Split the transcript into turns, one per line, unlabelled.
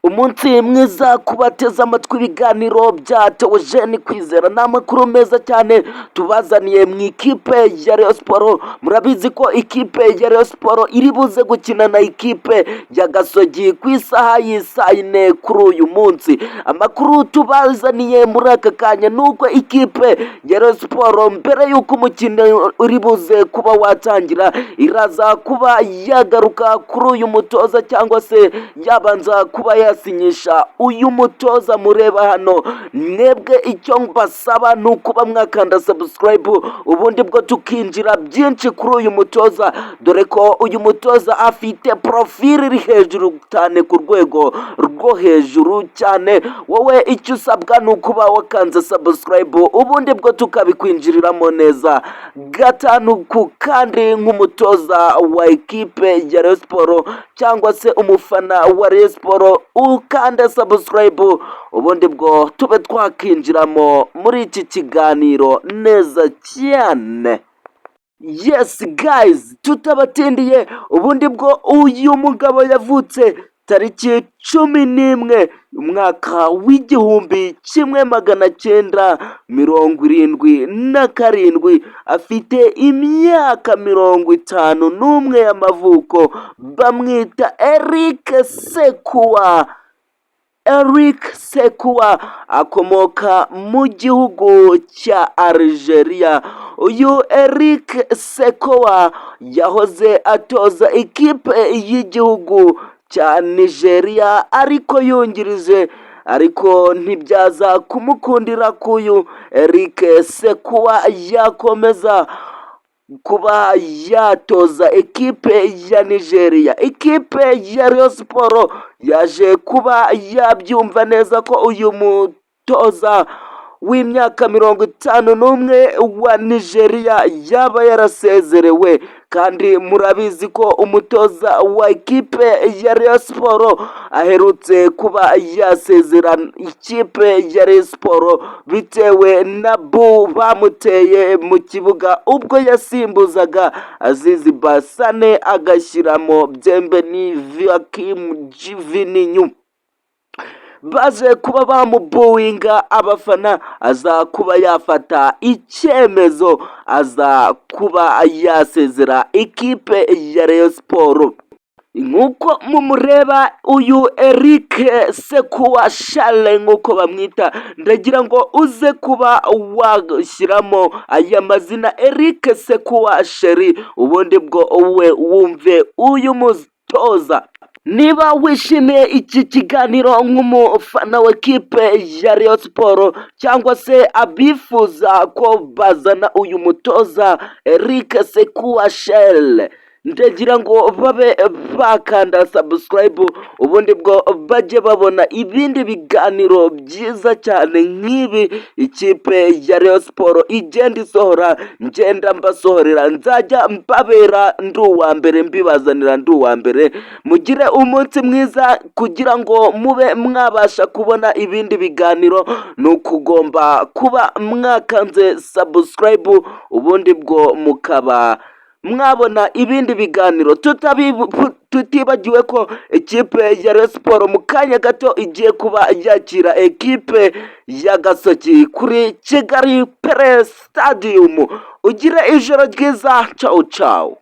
Umunsi mwiza ku bateze amatwi ibiganiro bya Theogene Kwizera. Ni amakuru meza cyane tubazaniye mu ikipe ya Rayon Sports. Murabizi ko ikipe ya Rayon Sports iri buze gukina na ikipe ya Gasogi ku isaha y'isaa 4 kuri uyu munsi. Amakuru tubazaniye muri aka kanya ni uko ikipe ya Rayon Sports, mbere y'uko umukino uri buze kuba watangira, iraza kuba yagaruka kuri uyu mutoza cyangwa se yabanza kuba yasinyisha uyu mutoza mureba hano. Mwebwe icyo mbasaba ni ukuba mwakanda subscribe, ubundi bwo tukinjira byinshi kuri uyu mutoza, dore ko uyu mutoza afite profile iri hejuru cyane, ku rwego rwo hejuru cyane. Wowe icyo usabwa ni ukuba wakanze subscribe, ubundi bwo tukabikwinjiriramo neza gatanu ku kandi. Nk'umutoza wa ekipe ya Rayon Sports cyangwa se umufana wa Rayon Sports, ukande subscribe, ubundi bwo tube twakinjiramo muri iki kiganiro neza cyane. Yes guys, tutabatindiye, ubundi bwo uyu mugabo yavutse tariki 11, umwaka w'1977, afite imyaka 51 y'amavuko. Bamwita Eric Sekuwa. Eric Sekuwa akomoka mu gihugu cya Algeria. Uyu Eric Sekuwa yahoze atoza ikipe y'igihugu cya Nigeria ariko yungirije, ariko ntibyaza kumukundira ko uyu Eric Sekuwa yakomeza kuba yatoza ekipe ya Nigeria. Ikipe ya Rayon Sports yaje kuba yabyumva neza ko uyu mutoza w'imyaka 51 wa Nigeria yaba yarasezerewe, kandi murabizi ko umutoza wa ekipe ya Rayon Sports aherutse kuba yasezera ikipe ya Rayon Sports bitewe na boo bamuteye mu kibuga ubwo yasimbuzaga Azizi Basane agashyiramo Bienvenu Vakim Jivininyu. Baje kuba bamubuwinga abafana, aza kuba yafata icyemezo, aza kuba yasezera ikipe ya Rayon Sports. Nk'uko mumureba, uyu Eric Sekuwa Shale nk'uko bamwita, ndagira ngo uze kuba washyiramo aya mazina Eric Sekuwa Sheri, ubundi bwo we wumve uyu mutoza. Niba wishimiye iki kiganiro nk'umufana wa ekipe ya Rayon Sports cyangwa se abifuza ko bazana uyu mutoza Eric Sekuwa Shele, ndagira ngo babe bakanda subscribe, ubundi bwo bajye babona ibindi biganiro byiza cyane nk'ibi ikipe ya Rayon Sports igenda isohora. Ngenda mbasohorera, nzajya mbabera ndi uwa mbere, mbibazanira ndi uwa mbere. Mugire umunsi mwiza. Kugira ngo mube mwabasha kubona ibindi biganiro ni ukugomba kuba mwakanze subscribe, ubundi bwo mukaba mwabona ibindi biganiro. Tutibagiwe ko ikipe ya Rayon Sports mu kanya gato igiye kuba yakira ekipe ya Gasogi kuri Kigali Pele Stadium. Ugire ijoro ryiza, cawu cawu.